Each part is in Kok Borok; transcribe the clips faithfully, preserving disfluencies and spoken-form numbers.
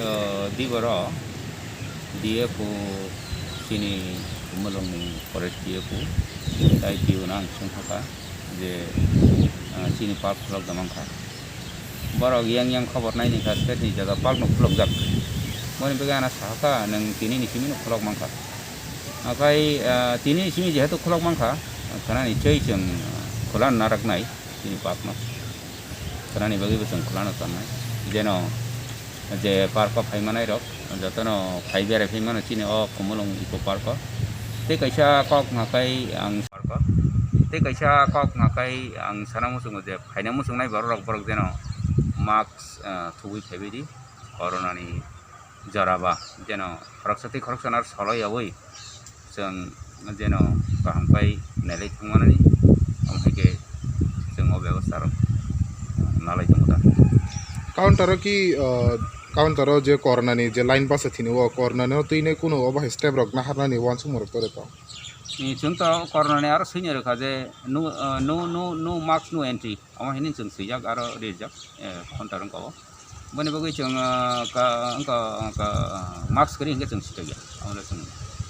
O, diboro D F O chini Kumulongni forest D F O tai P O no ang sungkha je, ah, chini park khulok da mankha. Borok yang yang khobor naini kha state ni jaga park no khulokjak. Moni bagwi ana sahaka nwng tini ni simi no khulok mankha. Akai, ah, tini ni simi jehetu khulok mankha, khanani chei chwng, ah, khulano naraknai. Chini park no khwnani bagwi bo chwng khulano tonnai, jeno je park o phai manai rok jotono phai berai phai mano chini o Khumulwng Eco Park o. Tei kaisa kok hwnka khe ang park o, tei kaisa kok hwnka khe ang sana muchungo je phaina muchungnai borok rok, borok jeno mask, ah, thubui phaibai di, corona ni jora ba jeno khoroksa tei khoroksa no solo yaui chwng jeno kaham khe nailai thwngmani, omo hai khe chwng o bebostha rok nalai tongo da. Counter o ki, ah, counter o je corona ni je line basa thini o corona no twi nai kunu obo hai step rok naharnani uansukma rok tore to. Ni chwng to corona ni aro swini rwkha je no, ah, no, no, no mask, no entry. Omo hini chwng swijak aro rijak, eh, counter wngkha o. Boni bagwi chwng, ah, ka, wngkha, wngkha, mask kwrwi hinkhe chwng swikaiya. Omo le chwng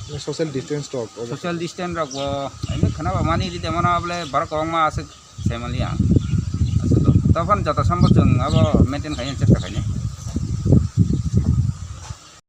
Social distance rok obo. Social distance rok bo, ai khna ba mani ride mano abole borok kwbangma aswk sai manliya. Aswk to. Tokon joto sambo chwng abo maintain khaina chesta khaina.